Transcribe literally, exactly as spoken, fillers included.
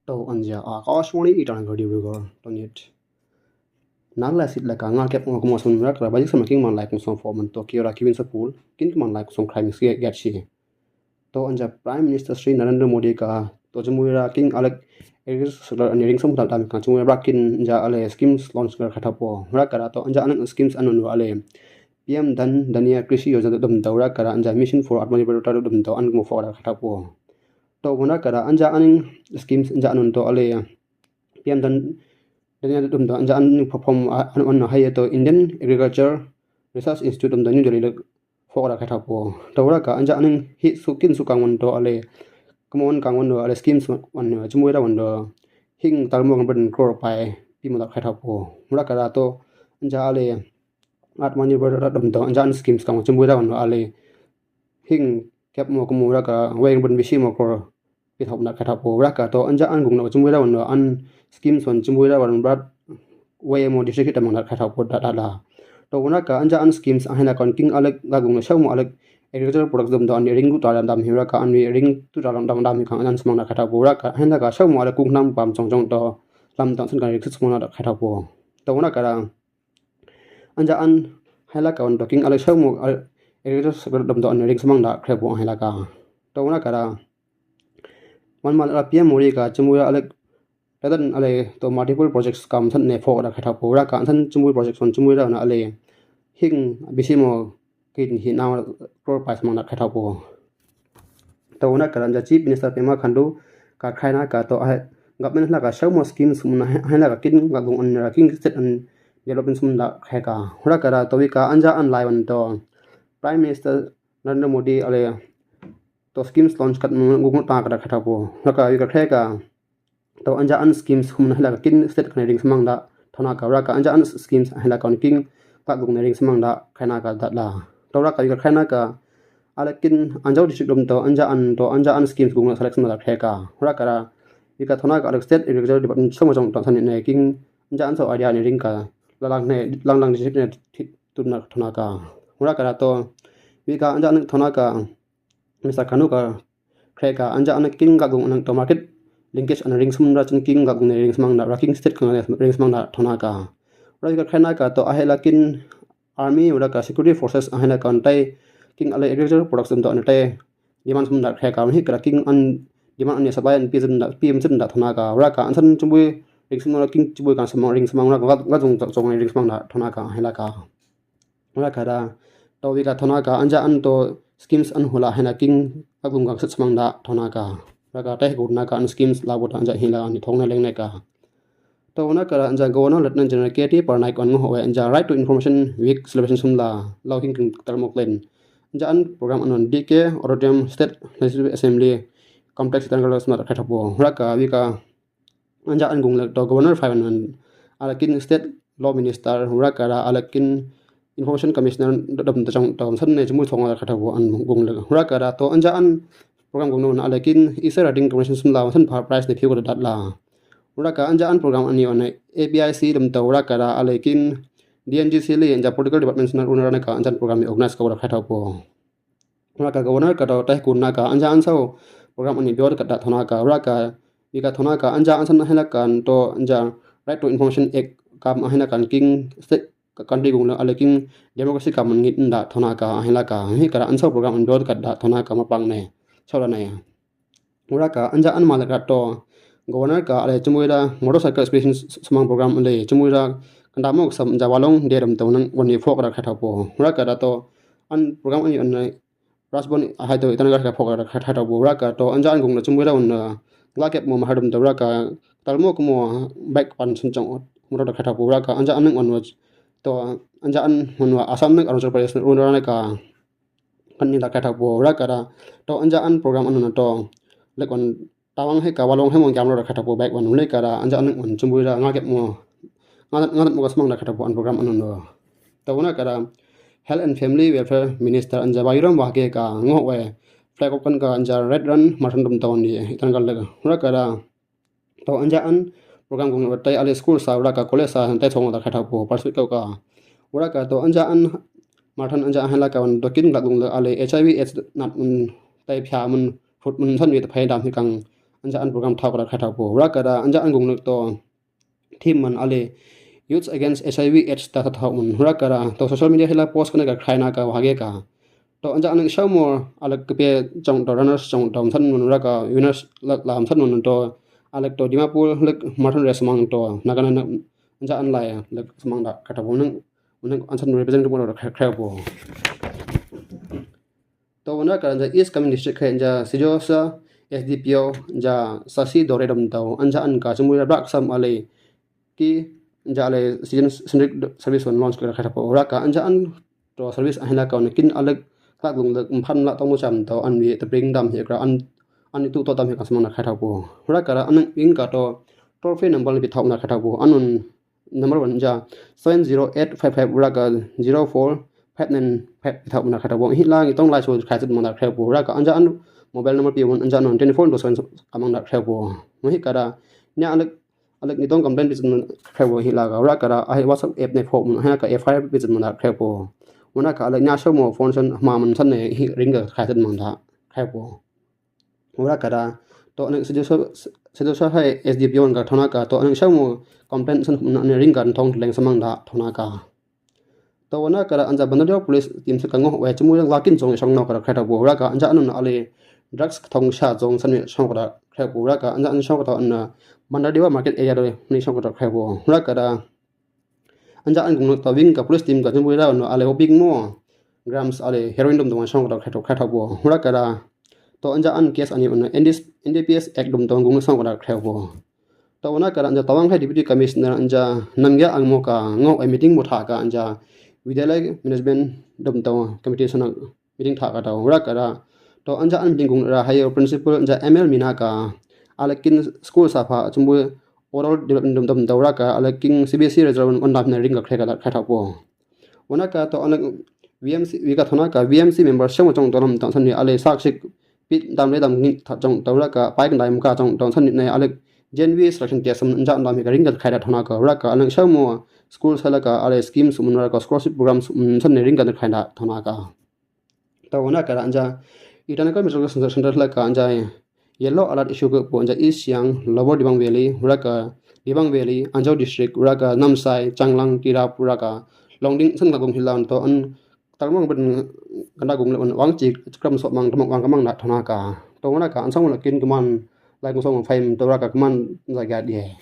Tau anja Akashvani Itanagar Dibrugarh Tonit. Nala sit la ka nga kep ngo kumo sun rak ra bajik sama king man lai kum som fo man to kiora kivin sa pul kin man lai kum som crime sia gat shi. To anja Prime Minister Shri Narendra Modi ka to jemui ra king alek agriculture sector ani ring som dam dam ka jemui ra king anja ale schemes launch ka khatha po. Ra kara to anja aning schemes anun ale P M Dhan Dhanya Krishi Yojana dum do ra kara anja Mission for Atmanirbhar dum do an mo fo ra khatha po. To ra kara anja aning schemes anja anun to ale P M Dhan Dhanya dum do anja aning perform an an hai to Indian Agriculture Research Institute dum do New Delhi le fo ra khatha po. To ra ka anja aning hi su kin su kang wan do ale kamo wan kang wan do ale schemes wan jemui ra wan do hing tal mo kan ben crore pai pi mo da khatha po. Ra kara to anja ale Atmanirbhar dum do anja an schemes kang jemui ra wan do ale hing kep mo kamo ra ka weng ben bisi mo crore pi thop na khatha po. Ra ka to anja an gung na jemui ra wan do an schemes wan jemui ra wan brat wei mo district hita mang na khatha po da da da. To ra ka anja an schemes ahin la kon king alek ga gung na shau mo alek agriculture products dum do an ring tu ta dam dam hi ra ka an ring tu ta dam dam dam hi ka an smang na khatha po. Ra ka ahin la ka shau mo alek kung nam pam chong chong to lam tang san ka ring sut smang na khatha po. To ra kara anja an hai la ka wan do king alek shau mo agriculture sector dum do an ring smang da khatha po ahin la ka. To ra kara man mal ra P M Modi ka jemui ra alek Tatan ale to multiple projects kam san ne fo da khatha po ra ka san jemui projects wan jemui ra na ale hing bisi mo kin hi na crore pai smang da khatha po. To na kara anja Chief Minister Pema Khandu ka khai na ka to ai government la ka shau mo schemes mun na hai la ka kin ga gung an ra king state an development mun da khai ka. Ra kara to wi ka anja an lai wan to Prime Minister Narendra Modi ale to schemes launch kat mun gung ta ka da khatha po. Ra ka wi ka khai ka to anja an schemes hum na hila ka kin state ka ne ring smang da thona ka ra ka anja an schemes hila ka king ka gung ne ring smang da khai na ka da la. To ra ka wi ka khai na ka ale kin anja district dum to anja an to anja an schemes gung na select smang da khai ka. Ra ka ra wi ka thona ka ale state agriculture department so mo jong to san ne king anja an so area ne ring ka la lang ne lang lang district ne tu na thona ka. Ra ka ra to wi ka anja an thona ka Mister Khandu ka khai ka anja an king ga gung an to market linkage an ring smang da chin king ga gung ne ring smang da ra king state ka ne ring smang da thona ka. Ra ka khai na ka to ahe la kin army ra ka security forces ahe na ka tai king ale agriculture products dum do an tai demand smang da khai ka hi ka king an demand an supply an pi zin da pi zin da thona ka. Ra ka an san jemui ring smang ra king jemui ka smang ring smang ra ga gung chong ring smang da thona ka ahe la ka. Ra ka ra to wi ka thona ka anja an to schemes an hula hena king ka gung ka sut smang da thona ka. Ra ka teh gur na ka an schemes la bo ta anja hila an thong na leng na ka. To na ka ra anja Governor Lieutenant General K T Parnaik an ngo we anja Right to Information Week celebration sum la lau hing king tal mok len. Anja an program an on D K Auditorium State Legislative Assembly Complex Itanagar sum la khatha po. Ra ka wi ka anja an gung lek to Governor five an an ala kin State Law Minister ra ka ra ala kin Information Commissioner dom ta chong to san ne jemui thong la khatha po an gung lek ra ka ra to anja an program gung no ala kin isa ra ding commission sum la san pa prize ne phiu ka dat la. Ra ka anja an program an yo ne A P I C dom to ra ka ra ala kin D N G C li anja political department sum na ra ka anja an program ni organize ka ra khatha po. Ra ka Governor ka to teh kun na ka anja an sau program ani bior ka da thona ka ra ka wi ka thona ka anja an san hena kan to anja Right to Information Act kam hena kan king state ka country gung la ale king democracy kam ngit da thona ka hena ka hi ka ra an sau program an bior ka da thona ka ma pang ne sau la ne. Ra ka anja an malek ra to Governor ka ale jemui ra motorcycle exhibition smang program ale jemui ra kanda mo sam anja walong de ram to nang wani fok ra khatha po. Ra ka ra to an program ani an Rasbon hai to Itanagar ka phok ra khatha po ra ka to anja an gung ra jemui ra un la kep mo mahar dum to ra ka tal mo kumo bike pan sun chong mo ra khatha po ra ka anja an nang on to anja an mon wa Assam nang Arunachal Pradesh un ra ka kan ni la khatha po ra ka ra to anja an program an to lek on tawang he ka walong he mo jam ra khatha po bike wan le ka ra anja an nang on jemui ra nga kep mo nga nga mo ka smang ra khatha po an program an no. To na ka ra Health and Family Welfare Minister anja Bajuram Wahge ka ngo we flag off kan ka anja Red Run Marathon dum to ni Itanagar le ra ka ra to anja an program gung tai ale school sa ra ka college sa tai thong da khatha po participate ka ra ka to anja an marathon anja an la ka wan do kin la gung ale H I V AIDS nat un tai phya mun foot mun san wi ta phai dam hi kang anja an program thao kara khathao po. Raka ra anja an gung nuk to thim man ale Youth Against H I V AIDS ta thao man. Raka ra to social media hila post kana ka khai na ka wage ka. To anja an shau mo alek kepe chong to runners chong to san man raka winners la san man to alek to Dimapur lek marathon race mang to na kana anja an lai lek samang da khathao po nang. Unang an san represent mo khathao po. To wana ka ja East Kameng District khe ja Sijosa S D P O ja Sasi Dore dom tau anja an ka chimui rak sam ale ki ja ale season centric service wan launch kara khathao po raka anja an to service ahin la ka wan kin alek klak lung lek mphan la tong cham tau an wi ta bring dam hi kra an an tu to dam hi ka samang na khathao po. Raka ra an wing ka to toll free number ni pi thao na khathao po an un number one ja seven zero eight five five raka zero four five nine five pi thao na khathao po. Hi la ngi tong lai so khai sit mang da khathao po raka anja an mobile number pi wan anja an twenty four into seven kamang da khathao po. Mo hi kara nya alek alek ngi tong complain pi sit mang khathao po hi la ka raka ra ai WhatsApp app ne phone mun ha ka F I R pi sit mang da khathao po. Wana ka alek nya show mo phone san ma man san ne hi ring ka khai sit mang da khathao po. Ura kara to anak sejosa hai S D P O ka thona ka to anak shau mo complaint san na ring ka thong leng samang da thona ka. To wana kara anja Bandar Deba police team sa ka ngo wai chimui lang lakin zong shong no kara khathao po ura ka anja anun ale drugs thong sha zong san shong kara khathao po ura ka anja an shong kara an Bandar Deba market area do ni shong kara khathao po ura kara anja an gung to wing ka police team ka chimui ra no ale hoping mo grams ale heroin dom dom shong kara khathao khathao po ura kara to anja an case ani un N D P S Act dom dom gung shong kara khathao po. To wana kara anja Tawang hai Deputy Commissioner anja Namgay Angmo ka ngo ai meeting mo tha ka anja Vidyalaya Management dom dom committee sana meeting tha ka tau ura kara to anja an meeting gung ra hai principal anja M L Mina ka ale kin school sa pha chumbu oral development dom dom dom ra ka ale kin C B S E result wan dam na ring ka khe ka khathao po. Wana ka to ale V M C wi ka thona ka V M C member shamo chong to nam ta san ni ale sak sik pit dam le dam ngi tha chong to ra ka pai kan dai ka chong to san ni ale Gen V selection test sam ja dam ka ring ka khathao thona ka ra ka ale shamo school sa la ka ale scheme sum ra ka scholarship program sum san ni ring ka khathao thona ka. To wana kara anja Itanagar Meteorological Center la ka anja yellow alert issue ka po anja East Siang, Lower Dibang Valley, ura ka Dibang Valley, Anjaw District, ura ka Namsai, Changlang, Tirap, ura ka Longding san ka gung hilan to an tarmang ben kanda gung le wang chi kram so mang tamang wang kamang na thona ka. To wana ka an sang la kin kaman lai gung song fai to ura ka kaman za ga die.